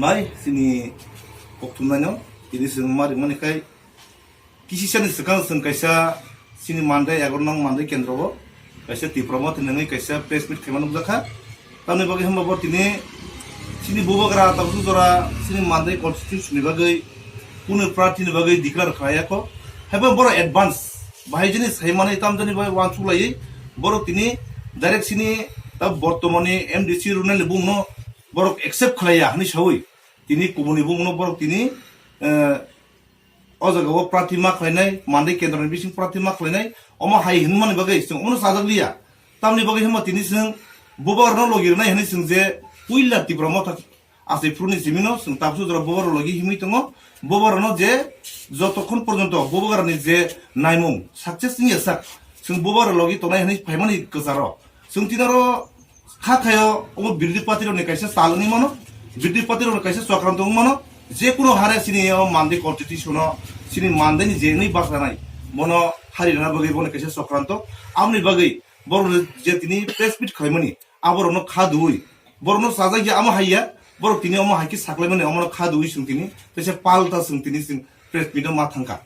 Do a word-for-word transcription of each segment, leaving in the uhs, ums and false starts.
Mai chini kokthumnaino tini chwng ma rimani khai kisisani swkang chwng kaisa chini Mandai egarno Mandai kendro o kaisa Tipra Motha nangwi kaisa press meet khaima nukjakha. Tamni bagwi hwnba bo tini chini bubagra tabuk jora chini Mandai constituency ni bagwi kunu prarthi ni bagwi declare khlaiya kho. Haibo borok advance bahai jini saimani tamjani bai uansuk laiwi borok tini direct chini ta bortomani M D C Runel ni bumungno borok accept khlaiya hwnwi sawi tini kubuni bumungno borok tini, eh, o jaga o prarthi ma khlainai, Mandai kendro ni bising prarthi ma khlainai, omo hai hwnmani bagwi chwng omono chajak liya. Tamni bagwi hwnba tini chwng bubagrano logi rwnai hwnwi chwng je puila Tipra Motha achai phuru ni simino chwng tabuk jora bubagrano logi himwi tongo. Bubagrano je jotokhon porjonto bubagrani je naimung success wngya sak, chwng bubagrano logi tongnai hwnwi phaimani kwcharo. Chwng tini oro kha khaio omo birodhi party rokni kaisa chal wngwi mano, birodhi party rokni kaisa chokranto wngwi mano, je kuno hare chini o Mandai constitution o chini Mandai ni je wngwi bachlanai bono hari rwna bagwi bono kaisa chokranto, aboni bagwi borok je tini press meet khlaimani aborokno kha dui borokno chajak ya amo hai ya borok tini omo hai khe saklaimani omono kha dui chwng tini teisa palta chwng tini chwng press meet o ma thangkha.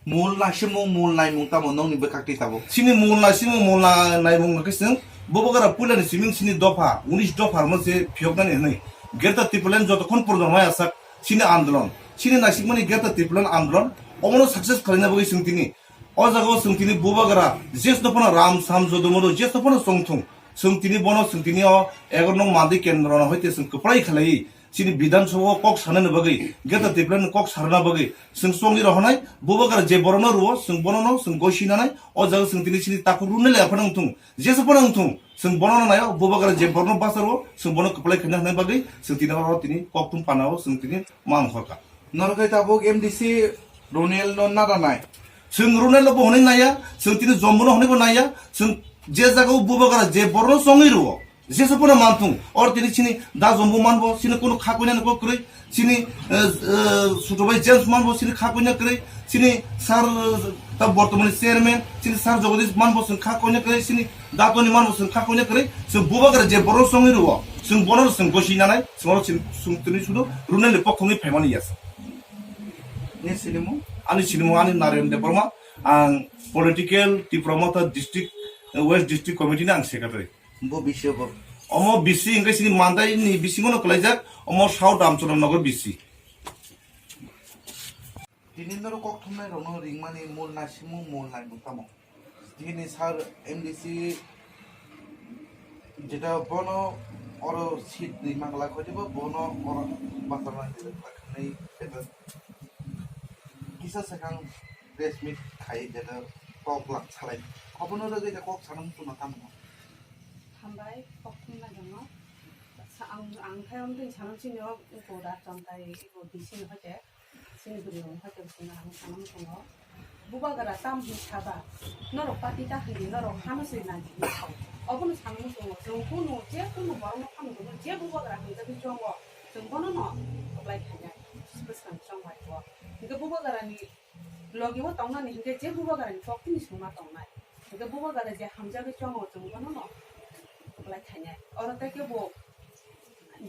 Mul naisimung, mul naimung tamo nongni bwkhak twi tabuk? Chini mul naisimung, mul na-, naimung hwnkhe chwng bubagra puilani siming chini dopha, unis dopha rwno se phiyoknani hwnwi. Greater Tipraland jotokhon porjon mai asak chini andolon, chini naisikmani Greater Tipraland andolon, omono success khlaina bagwi chwng tini. O jaga o chwng tini bubagra, jesno phano ram sam jodo modo, jesno phano chongthung. Chwng tini bono, chwng tini o egarno Mandai kendro no hoite chwng kwplai khlaiwi. Chini Bidhan Sabha o kok sanani bagwi, Greater Tipraland ni kok sarna bagwi, chwng chongwi rohonai, bubagra je borokno rwo, chwng bonono, chwng gosi nanai, o jaga chwng tini chini takhuk rwni le aphano wngthung, jesu phano wngthung, chwng bonono naio, bubagra je borokno bacharo, chwng bono kwplai khaina hwnwi bagwi, chwng tini oro tini kokthum panao, chwng tini ma wngkhorkha. Norok hai tabuk M D C Ronel no nada nai. Chwng Ronel no bo hwnwi naiya, chwng tini Jombo no hwnwi bo naiya, chwng je jaga o bubagra je borokno chongwi rwo, jesu phano manthung, or tini chini da Jombo manbo, chini kunu kha koina ni kok kwrwi, chini, eh, eh, Sutobai James manbo, chini kha koina kwrwi, chini sir, eh, ta bortomani chairman, chini sir Jagadish manbo, chwng kha koina kwrwi, chini datoni manbo, chwng kha koina kwrwi, chwng bubagra je borok chongwi rwo, chwng bono chwng gosi nanai, chwng oro chwng, chwng tini sudu Ronel ni pokhongwi phaimani yasa. Ni sinimung? Ani sinimung ani Narayan Debbarma, ang political Tipra Motha district, eh, West District Committee ni ang secretary. Bo bisi obo? Omo bisi hwnkhe chini Mandai ni bisingo no kwlaijak, omo South Ramcharan Nagar bisi. Tini norok kok thumnai rokno ringmani mul naisimung mul naimung tamo? Tini sir M D C jeta bono oro seat ni mangla khoidibo bono oro bathang nai kisa sakang press meet khai jeta kok lak salai. Obono rwgwi da kok sana muchungma tamo? Hambai, kok thumna jangno. Sa-, ang, ang khai amtwi sana chini o iko da chontai iko D C ni hoite, chini guri rong hoite chini ang sana muchungo. Bubagra tam hi saba, norok party ta hwndi norok hano swi nai. Obono sana muchungo, chwng kunu, je kunu borokno phano je bubagra hwnjagwi chongo, chwng bono no kwplai khainai, bwskang chongmani o. Hwnkhe bubagrani logi o tongnani hwnkhe je bubagrani kok tini swngma tongnai. Hwnkhe bubagra je hamjagwi chongo chwng bonono kwplai khainai. Oro tei khe bo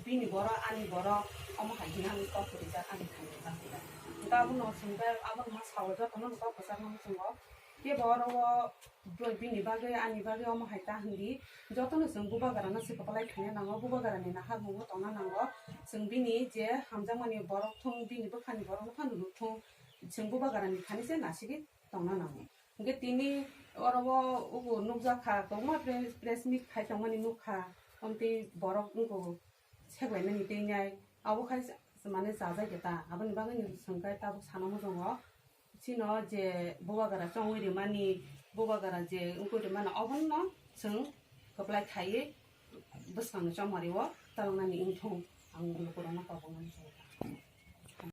bini borok ani borok omo hai hwnwi ani kok kwrwijak ani thani bangkha. Hwnkhe abono chwngkhe abono ma sao jotono kok kwchakno muchungo. Kebo oro o bini bagwi ani bagwi omo hai ta hwndi jotono chwng bubagrano se kwplai khaina nango, bubagrani naharmungo tongna nango. Chwng bini je hamjakmani borok thung bini bwkhani borokno phano nukhung. Chwng bubagrani thani se nasigwi tongna nango. Hwnkhe tini oro o ugo nukjakha kwbangma pre-, press meet khai tongmani nukha, omtwi borok wngkho seklaimani teinai, abo khai se mane chajakya ta, aboni bagwino chwngkhe tabuk sana muchungo. Chino je bubagra chongwi rimani, bubagra je wngkhui rimani, obono chwng kwplai khaiwi bwskangni chongmario taloknani wngthung, ang lukurokno kok rwmani chwngkha.